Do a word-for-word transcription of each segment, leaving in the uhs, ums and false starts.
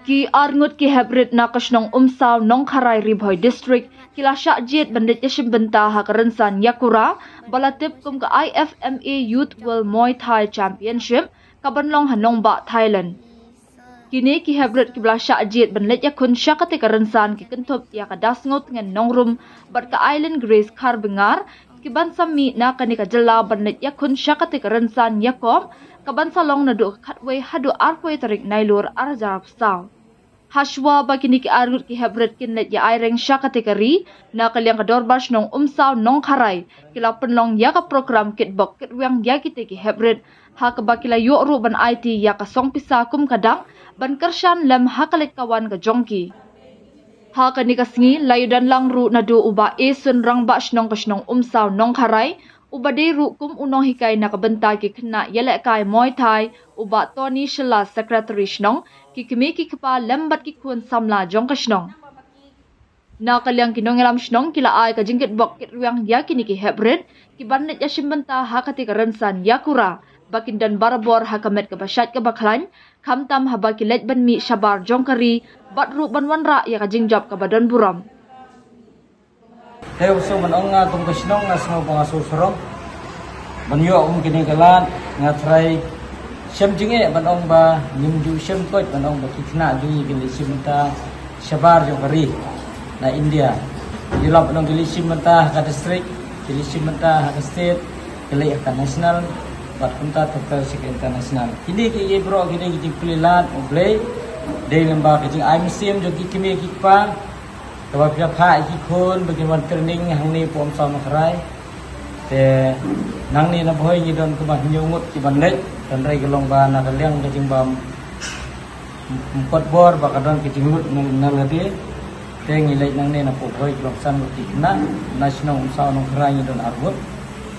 Ki arngut ki heprit na ka shnong Umsaw, Nongkharai, Ri Bhoi District, ki la shah jied ban leit ïashim bynta ha ka rynsan Yakura, ba la tip kum ka I F M A Youth World Muay Thai Championship, ka ban long ha nongbah Thailand. Kine ki heprit ki ba la shah jied ban leit ïakhun sha kata ka rynsan ki kynthup ïa ka Dasngew Tngen Nongrum bad ka Island Grace Kharbyngar, ki ban sa mih na kane ka jylla ban leit ïakhun sha kata ka rynsan ïakop, ka ban sa long naduh ka khatwei haduh arphew tarik Nailur arhajar arphew saw. Hashwa ba kine ki arngut ki heprit kin leit ïa aireng sha kata ka ri, na ka liang ka dorbar shnong Umsaw, Nongkharai, ki la pynlong ïa ka program kitbok kitrwiang ïa kita ki heprit, ha kaba ki la ïoh ruh ban aiti ïa ka song pisa kum ka dak, ban kyrshan lem ha ka leit ka wan ka jong ki. Ha kane ka sngi la ïadon lang ruh naduh u Bah Esun, Rangbah Shnong ka shnong Umsaw, Nongkharai, u ba dei ruh kum u nonghikai na ka bynta ki khynnah ïalehkai Muay Thai, u Bah Tony Shylla, Secretary Shnong, ki kmie ki kpa lem bad ki khun samla jong ka shnong. Na ka liang ki nongïalam shnong ki la ai ka jingkitbok kitrwiang ïa kine ki heprit, ki ban leit ïashim bynta ha kata ka rynsan Yakura, ba kin don barabor ha ka met kaba shait kaba khlaiñ, khamtam haba ki leit ban mih shabar jong ka ri, bad ruh ban wanrah ïa ka jingjop kaba don burom. Te u shu ban ong nga kum ka shnong nga sngew ba nga sngewsarong ban ïoh kum kine ki lad, nga trai shem jingeh ban ong ba ngim ju shem koit ban ong ba ki khynnah jong ngi ki leit shim bynta shabar jong ka ri na India. Ki lap ban ong ki leit shim bynta ha ka district, ki leit shim bynta ha ka state, ki leit ha ka national, bad kumta ter ter sha ka international. Kine ki ei baroh kine ki jingplie lad U Blei, dei lyngba ka jingai mynsiem jong ki kmie ki kpa, kaba phi la phah ïa ki khun ba kin wan training hangne hapoh Umsaw Nongkharai. Te nangne na Bhoi ngi don kumba hynñiew ngut ki ban leit, hynrei ka long ba na ka liang ka jingbam mkot bor ba ka don ka jinglut na, na lade. Te ngi leit nangne na Bhoi ki long san ngut ki khynnah, na shnong Umsaw Nongkharai ngi don ar ngut.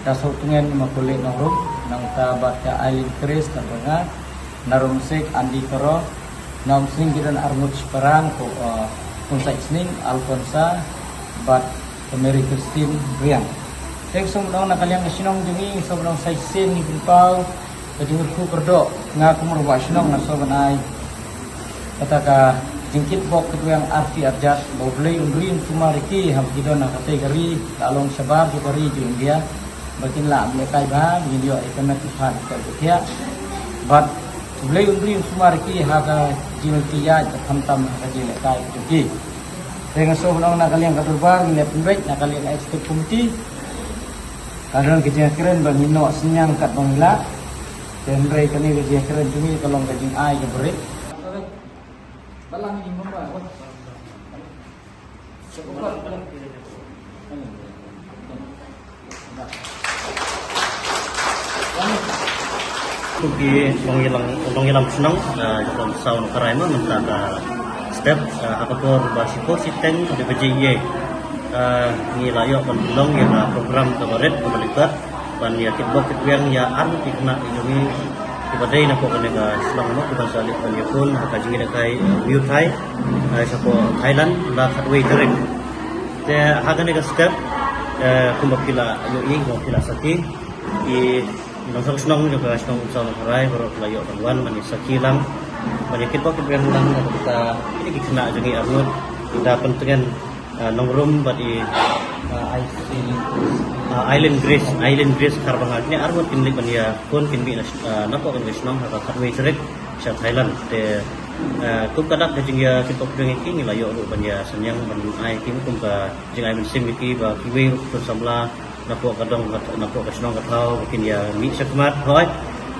Dasngew Tngen Immaculate Nongrum, nangta bad ka Island Grace Kharbyngar, na Umsning Andy Karo, na Umsning ki don ar ngut shipara, ko, uh, Khun Saitsning, Alfonsa, bad ka Mary Christine Riang. Te sngewbha na ka liang ka shnong jong ngi, sngewbha sa shisien ngi pynpaw ka jingkyrkhu kyrdoh, nga kum u rangbah shnong nga sngewbha ai kata ka jingkitbok kitrwiang arti arjat, ba U Blei un ri un sumar ïa ki haba ki don ha katei ka ri, ka long shabar jong ka ri jong India, ba kin lah ban lehkai bha, ba kin ïoh ïa ka met ka phad ka thiah. Bad U Blei un ri un sumar ïa ki ha ka jinglynti ïaid, ka khamtam ha ka jinglehkai jong ki. Te nga sngewbha na ka liang ka dorbar, ngi leh pynbeit na ka liang ka executive committee. Ka don ka jingkren ba ngin noh synñiang katba ngi lah. Te hynrei kane ka jingkren jong ngi ka long ka jingai ka barit. Ki nongïalam, nongïalam shnong, eh, jong ka Umsaw Nongkharai ma mynta ka step, eh, ha ka por ba shipor shiteng dei baje ïa, eh, ngi la ïoh ban pynlong ïa ka program kaba rit kaba lyngkot ban ïa kitbok kitbiang ïa arngut ki khynnah jong ngi kiba dei na pdeng kane ka shnong ma kiban sa leit ban ïakhun ha ka jingïalehkai, eh, Muay Thai, eh, shapoh Thailand la khatwei tarik. Te ha kane ka step, eh, kumba phi la ïohi, kumba phi la sakhi, ki nongshong shnong jong ka shnong Umsaw Nongkharai baroh ki la ïoh ban wan ban ïa sakhi lang, ban ïa kitbok kitbiang lang na ka bynta kine ki khynnah jong ngi arngut, da pyntngen, eh, Nongrum bad i, eh, Island, eh, Island Grace, Island Grace Kharbyngar. Kine arngut kin leit ban ïakhun, kin mih na, eh, na pdeng kane ka shnong ha ka khatwei tarik sha Thailand. Te, eh, kum ka dak ka jingïakitbok kitbiang ïa ki, ngi la ïoh ruh ban ïa synñiang ban ai ki kum ka jingai mynsiem ïa ki ba kiwei ruh ki khun samla na pdeng ka dong ka, na pdeng ka shnong ka thaw ba kin ïa mih shakhmat, hooid.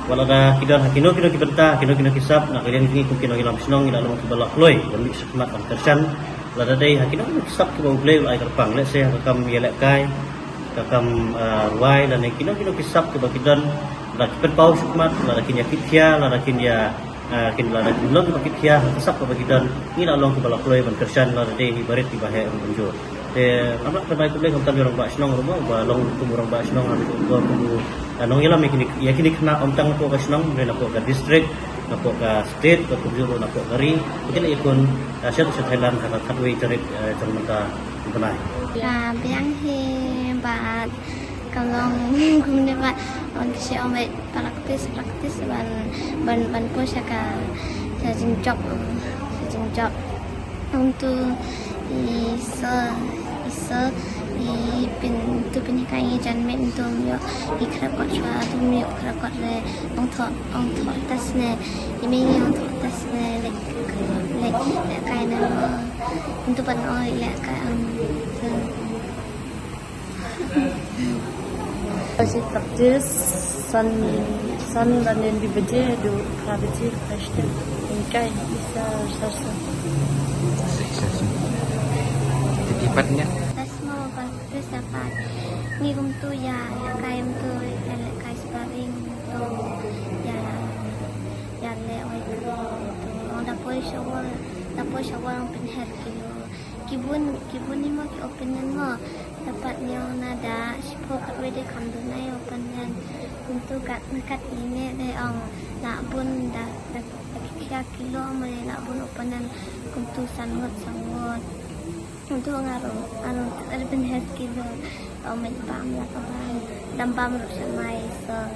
Wat lada ki don ha kino kino ki bynta, kino kino ki sap, na ka liang jong ngi kum ki nongïalam shnong ngi la long kiba la kloi ban mih shakhmat ban kyrshan. Lada dei ha kino kino ki sap kiba U Blei u la ai kyrpang, lehse ha ka kam ïalehkai, ka kam, ah, rwai, lane kino kino ki sap kiba ki don, lada ki pynpaw shakhmat, lada kin ïa kitkhia, lada kin ïa, ah, kin, lada kin long kiba kitkhia ha ka sap kaba ki don, ngi la long kiba la kloi ban kyrshan, lada dei hi barit kiba heh ruh kumjuh. Te, ym lah ban ai khublei khamtam ïa u rangbah shnong ruh mo, ba long kum u rangbah shnong ha ka jingkor kum u, ah, nongïalam ïa kine, ïa kine ki khynnah ym tang na pdeng ka shnong, hynrei na pdeng ka district, na pdeng ka state, bad kumjuh ruh na pdeng ka ri, ba kin ïakhun, ah, sha, sha Thailand ha ka khatwei tarik, ah, jong mynta u bnai. Ka biang hi bad ka long kumne ba, ban ki shu ong ba practice, practice ban, ban, ban push ka, ka jingjop. Jingjop. Hangtu i sir, i sir i pyn, tu pynhikai ngi jan miet, tu ym ïoh i khrap kot shuwa, tu ym ïoh khrap kot re. Ong thoh, ong thoh test ne, i mei ngi ong thoh test ne, leh, leh, lehkai ne mo. Hangtu pat ong lehkai, um, tu. Baje practice, san, san lane nwi baje haduh phra baje, first step. Hynrei kai isa sa sa. Te ki pat nia. Test mo ba practice dapat. Ngi kumtu ïa, ïa kai kumtu, ïa lehkai sparring kumtu, ïa, ïa leh wei kumtu. Ong da poi sha wall, da poi sha wall ong pynher kilo. Ki bun, ki bun i mo ki opponent mo. Dapat ngi ong na da shiphew khatwei de kham duna i opponent. Kumtu kat na kat ine de ong lah bun da, da, da ki khia kilo mo de lah bun opponent. Kumtu san ngut, san ngut. Kumtu nga ruh, nga ruh, ar pynher kilo. Ong mei bam la ka bam. Dang bam ruh sha mai song.